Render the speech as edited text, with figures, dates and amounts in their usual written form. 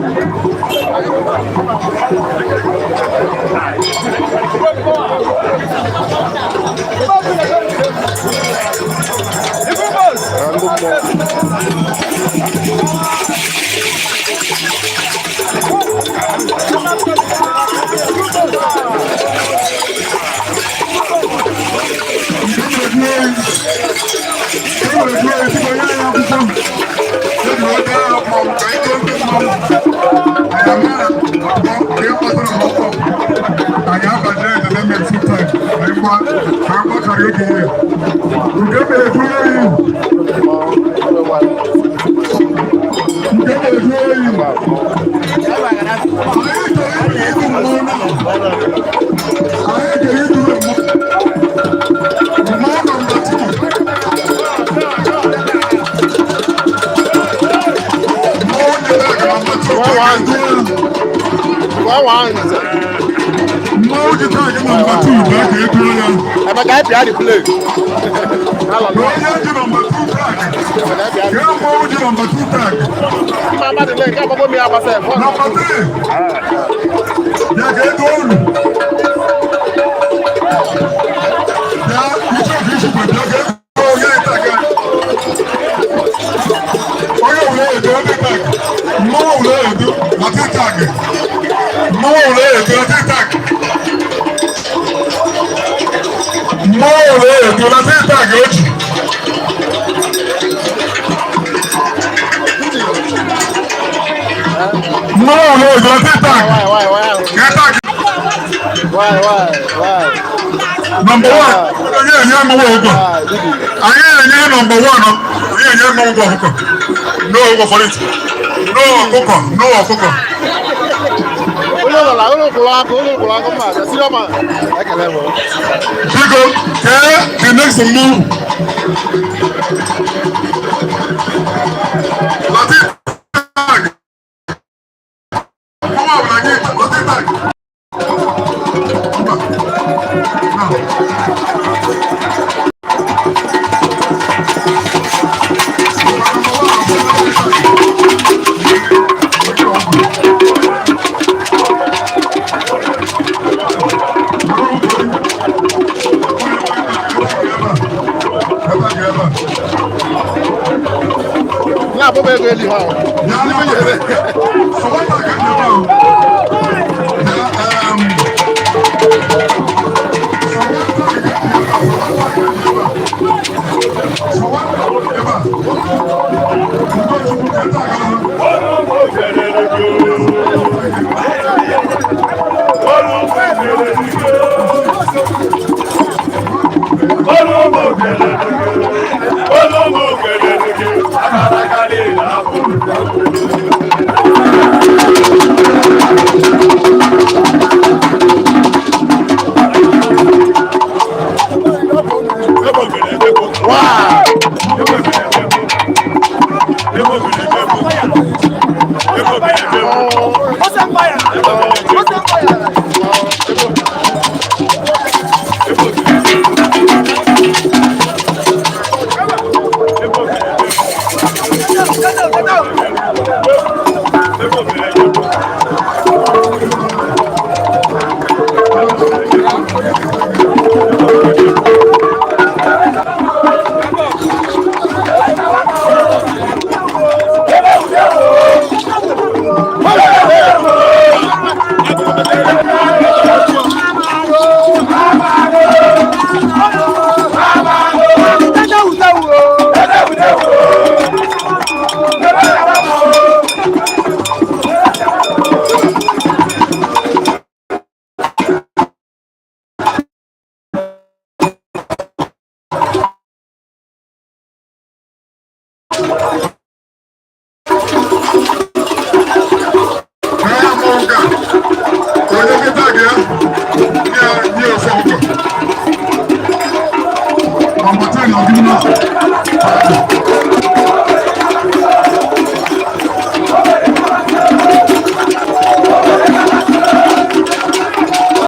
Ndị mmụọ. One one. Mmanwụ ji tag number 2 bịa ka e tụọ ya. Emeka, ị pịa the play. Onye ji number 2 tag. Emeka, ị pịa. Kee mmanwụ ji number 2 tag. Mma mmadụ lee nke agbagbo m ya agbasa ya. Number 3. Bịa ka e tụọ unu. Bịa iche oge ichukwu bịa ka e tụọ onye tag a. Onye wule edo ndị tag. Mmanwụ wule edo lati tag. Mmanwụ wule edo lati tag. Mmanwụ wule edo lati tag oji. Mmanwụ wule edo lati tag. Why, why, why? Kee tag. Why? Number one, onye enye mmanwụ ụgwọ. Why, Didi? Anyị enye number one, anyị enye mmanwụ ụgwọ ọkụkọ. No ụgwọ for it. No ọkụkọ, no ọkụkọ. Onye nọ na onye kwụrụ aka, onye kwụrụ aka mma, siri ọma. Ekele m. Biko, kee the next mmanwụ. Lati tag. Mmanwụ ọbụla gị, lati tag. Mba. Now. Ya abụba ego eli ha. Why?